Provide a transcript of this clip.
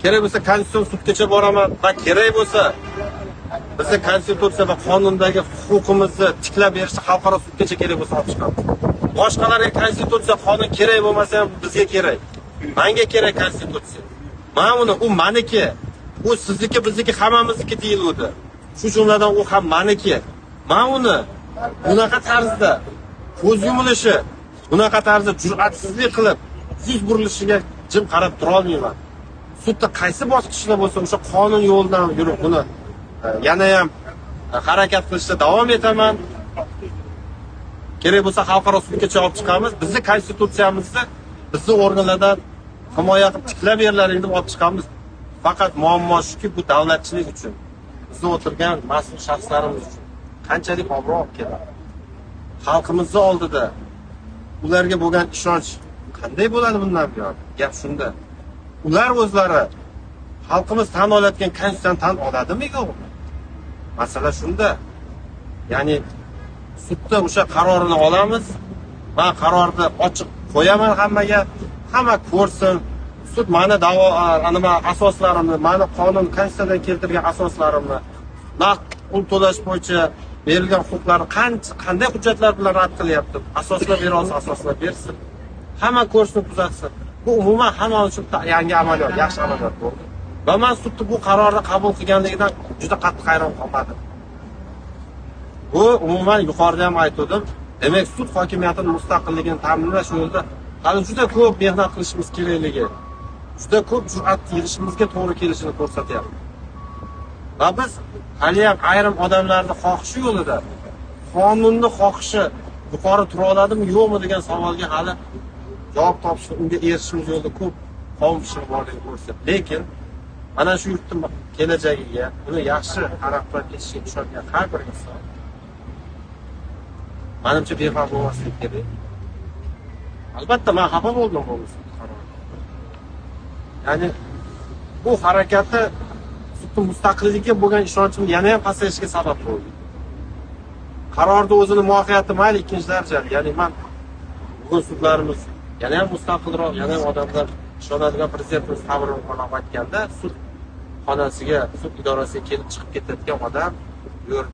Kerak bo'lsa konstitutsion sudgacha boraman va kerak bo'lsa bizni konstitutsiya va qonundagi huquqimizni tiklab berishni xalqaro sudgacha kerak bo'lsa olib chiqamiz. Boshqalarga konstitutsiya, qonun kerak bo'lmasa ham bizga kerak. Menga kerak konstitutsiya. Men uni, u meniki, u sizniki, bizniki, hammamizniki deyiluvdi. Shu jumladan u ham meniki. Men uni bunaqa tarzda ko'z yumilishi, bunaqa tarzda jur'atsizlik qilib yuz burilishiga jim qarab tura olmayman. Sudda qaysi bosqichda bo'lsa o'sha qonun yo'lidan yurib buni yana ham harakat qilishda davom etaman. Kerak bo'lsa xalqaro sudgacha olib chiqamiz. Bizni konstitutsiyamizni bizni organlardan himoya qilib tiklab berlaring deb olib chiqamiz. Faqat muammo shuki, bu davlatchilik uchun, bizni o'tirgan mas'ul shaxslarimiz uchun qanchalik obro' olib keladi. Xalqimizni oldida ularga bo'lgan ishonch qanday bo'ladi bundan buyon? Gap shunda. Ular o'zlari xalqimiz tan olayotgan konstitutsiyani tan oladimi yo'qmi? Masala shunda. Ya'ni sudda o'sha qarorini olamiz. Men qarorni ochiq qo'yaman hammaga, hamma ko'rsin. Sud meni da'vo nima asoslarimni, meni qonun konstitutsiyadan keltirgan asoslarimni, naqd pul to'lash bo'yicha berilgan huquqlarni qanday hujjatlar bilan rad qilyapti? Asoslab bera olsa asoslab bersin. Hamma ko'rsin, kuzatsin. Bu umuman hamma uchun yangi amaliyot, yaxshi amaliyot bo'ldi. Va men sudni bu qarorni qabul qilganligidan juda qattiq hayron qolmadim. Bu umuman yuqorida ham aytdim. Demak, sud hokimiyatining mustaqilligini ta'minlash yo'lida hali juda ko'p mehnat qilishimiz kerakligi, juda ko'p jur'at yig'ishimizga to'g'ri kelishini ko'rsatyapti. Va biz hali ham ayrim odamlarning xohishi yo'lida qonunni xohishi yuqori tura oladimi, yo'qmi degan savolga hali javob topishni, unga erishishimiz yo'lida ko'p qovun pishig'i borligini ko'rsatyapti. Lekin mana shu yurtning kelajagiga, uni yaxshi taraqqiyot etishiga ishongan har bir inson manimcha befarq bo'lmasligi kerak. Albatta men xafa bo'ldim bu qarordan. Ya'ni bu harakati sudning mustaqilligiga bo'lgan ishonchim yana ham pasayishiga sabab bo'ldi. Qarorni o'zini mohiyati mayli ikkinchi darajali. Ya'ni men bugun sudlarimiz yana ham mustaqilroq, yana ham odamlar ishonadigan prezidentimiz ta'birini aytganda sud xonasiga, sud idorasiga kelib chiqib ketayotgan odam